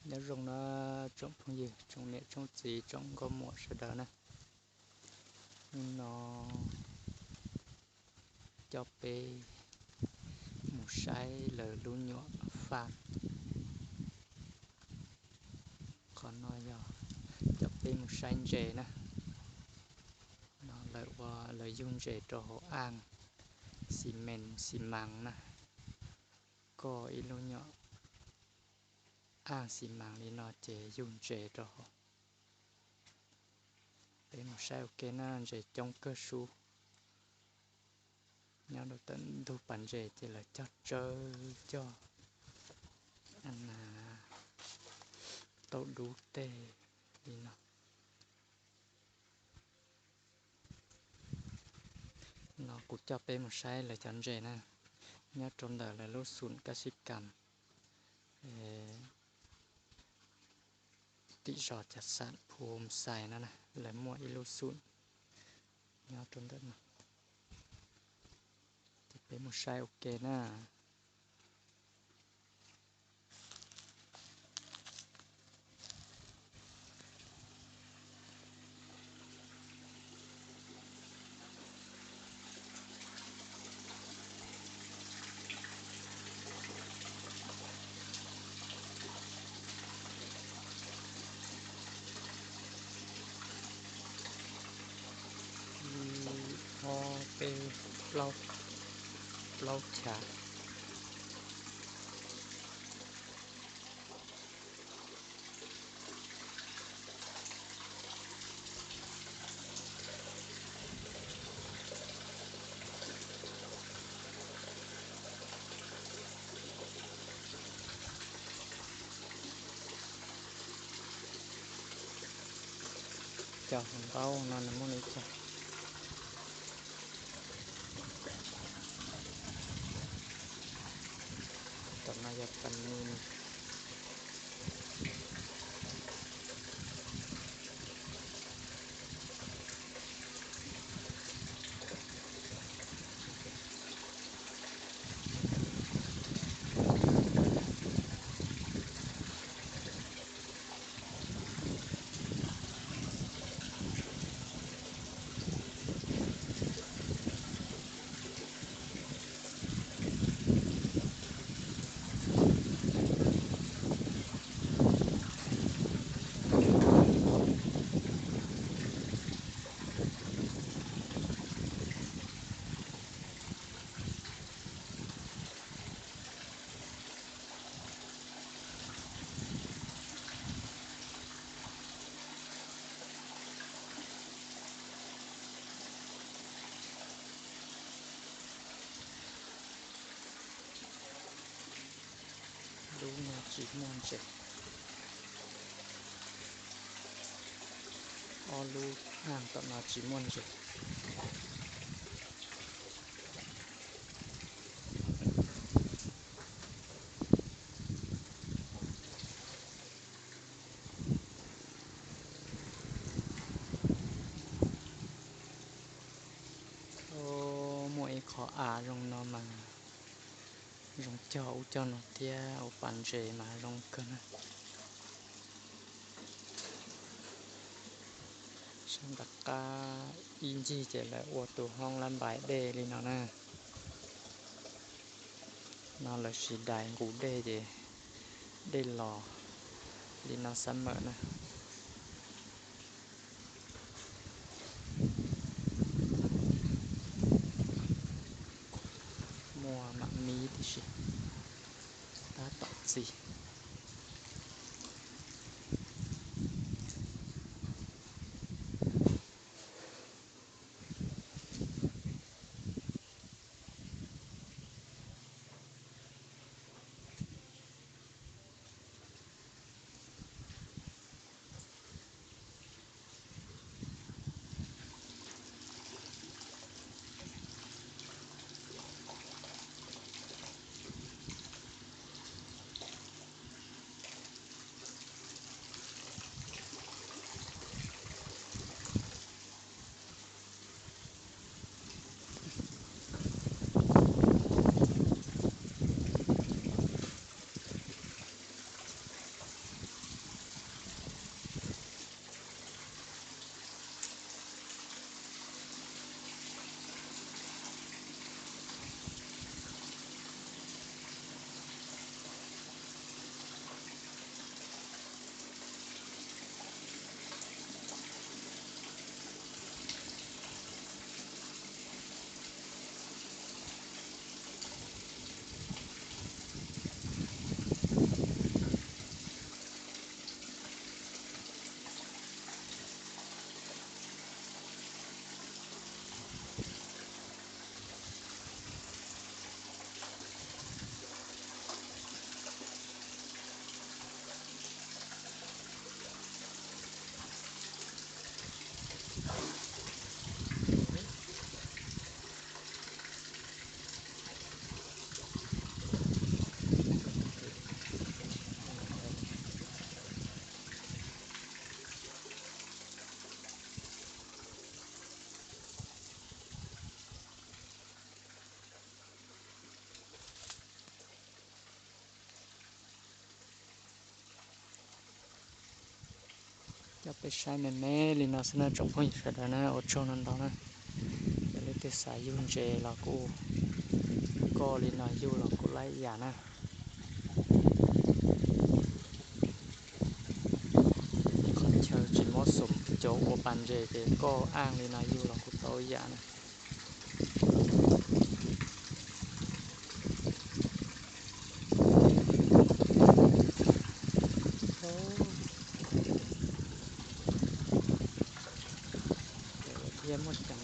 Nyob zoo na tsoom phooj ywg, tsoom niam tsoom txiv, tsoom nkauj muam sawv daws na. Hnub no coj peb mus saib lawv lub nyuam faj. Qhov no yog coj peb mus saib ntses na. No lawv ua, lawv yug ntses rau hauv aj xi mes xi mas na. Koj ib lub nyuam aj xi mas li no ces yug ntses rau hauv. Peb mus saib ua ke na, ntses coob kawg sub. Nyob rau tawm ntug pas ntses ces lawv cog tsawb cog tau dub tej li no. No kuv coj peb mus saib lawv cov ntses na, nyob rau ntawm lawv lub xum kab sib kam tim zos Cam Xam Phu Xais no na, lawv muaj ib lub xum nyob rau ntawm no. Ces peb mus saib ua ke na. Ib, ob, peb, plaub, plaub chav. Cov hauv ntaub no nws muaj li cas? Tom no yog pas ni. Lub no tsis muaj ntses. Ob lub aj tom no tsis muaj ntses. Muaj ib qho av zoo no mas zoo cog ub cog no thiab ua pas ntses mas zoo kawg na. Sab nram qab ib ncig ces lawv ua tus hoob lab npais dej li no na. No lawv siv dais nqus dej ces dej los li no xab mawm na. Muaj mam mib tib si, tab tom txi. Coj peb saib me me li no xwb na tsoom phooj ywg sawv daws na, ua tsaug ntau ntau na. Yog leej twg xav yug ntses los kuj, koj li no yug los kuj laib yam na. Qhov chaw tsis mob xum, cov ua pas ntses ces koj aj li no yug los kuj tau yam na. Thiab muaj cov